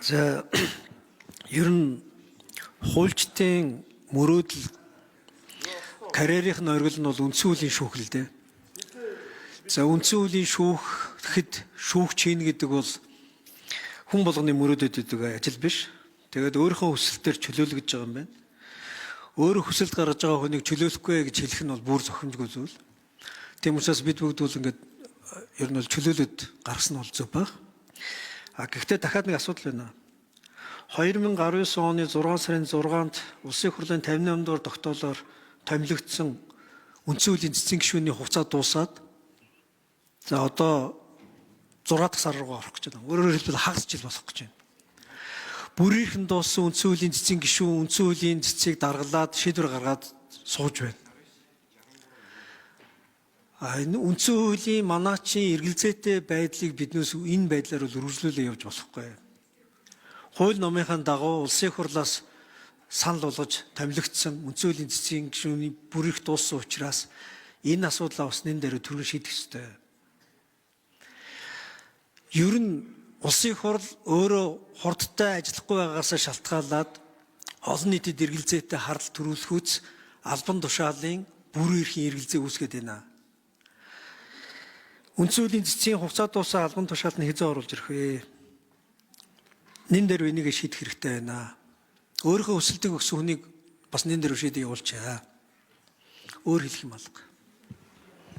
За, ер нь хуульчдын мөрөөдөл, карьерийн нь оргил нь бол үндсэн хуулийн шүүх л дээ. За, үндсэн хуулийн шүүхэд шүүгч хийнэ гэдэг бол хүн болгоны мөрөөдөд өгдөг ажил биш. Тэгээд өөрийнхөө хүсэлтээр чөлөөлөж байгаа юм байна. Өөрөө хүсэлт гаргаж байгаа хүнийг чөлөөлөхгүй гэж хэлэх нь бол бүр зохимжгүй зүйл. Тийм учраас бид бүгд бол ингээд ер нь бол чөлөөлөд гаргасан нь бол зөв баг. А гэхдээ дахиад нэг асуудал байна. 2019 оны 6 сарын 6-нд Улсын их хурлын 58 дугаар тогтоолоор томилогдсон үндсэн хуулийн цэцэн гишүүний хугацаа дуусаад, за, одоо 6 дахь сар руу орох гэж байна. Өөрөөр хэлбэл, хагас жил болох гэж байна. Бүрийнхэн дууссан үндсэн хуулийн цэцэн гишүүн үндсэн хуулийн цэцгийг даргалаад, шийдвэр гаргаад сууж байна. А энэ үндсэн хуулийн манаачийн эргэлзээтэй байдлыг биднээс энэ байдлаар бол үргэлжлүүлээ явж болохгүй. Хууль номынхаа дагуу улсын хурлаас санал болгож томилогдсон үндсэн хуулийн цэцгийн гишүүний бүрийнх дууссан учраас энэ асуудлаа бас нэн дээр түргэн шийдэх ёстой. Ер нь улсын хурл өөрөө хурдтай ажиллахгүй байгаагаас шалтгаалаад олон нийтэд эргэлзээтэй хардал төрүүлэхүүц албан тушаалын бүр эрхийн эргэлзээ үүсгээд байна. Үндсэн хуулийн цэцгийн хугацаа дууссан албан тушаалд нь хэзээ оруулж ирэх вэ? Нин дээр энийг шийдэх хэрэгтэй байна. Өөрийнхөө өсөлтийг өгсөн хүнийг бас нин дээр шийдэж явуулчаа. Өөр хэлэх юм алга.